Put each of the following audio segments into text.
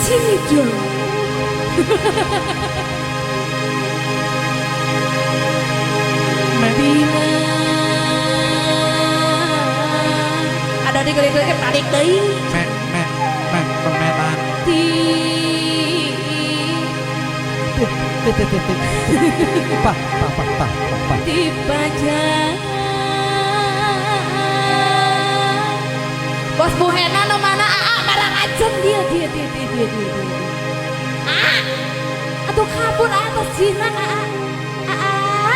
Sini dong. Bila ada di kulit-kulit tarik deui. Me me me pemetan. Ti Ti ti ti ti. Pa pa pa pa pa. Ti pajak. Bos Bu Hena nu mana aa mararacen dia dia dia dia dia dia. Aa. Atuh kabur atas jinak aa. Aa.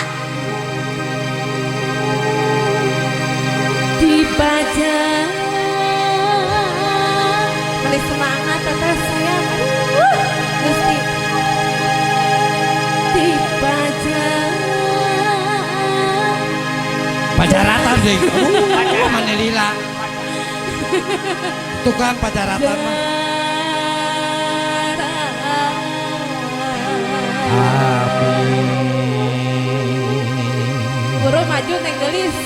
Dipajak. Meni semangat teteh sayang. Aduh, Gusti. Dipajak. Pajaratan deh. Aduh, mana lila. Tukang pajaratan mah. Amin. Buru maju neng gelis.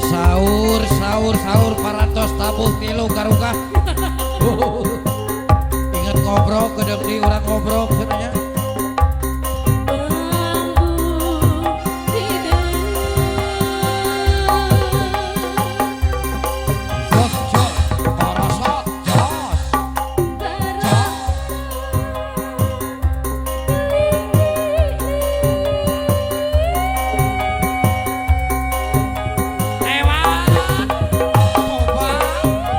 Sahur sahur sahur parantos tabuh tilu karukah. Ingat ngobrol kedeng di urang ngobrol sebenarnya. Jos jos korosot jos. Jos. Lewat. Coba.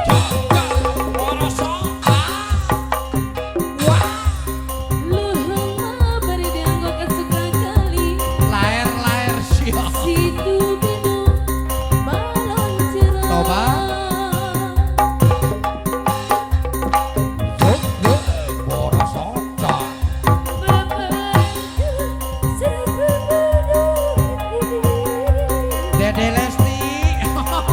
Jos jos korosot. Ah. Wah. Laer laer siap. Toba. Jos jos korosot. Jos. Dede Lesti. Wah.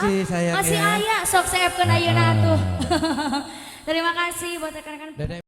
Kasih sayang Masih ya. aya sok seepkeun ayeuna atuh. Terima kasih buat rekan-rekan. Dadah.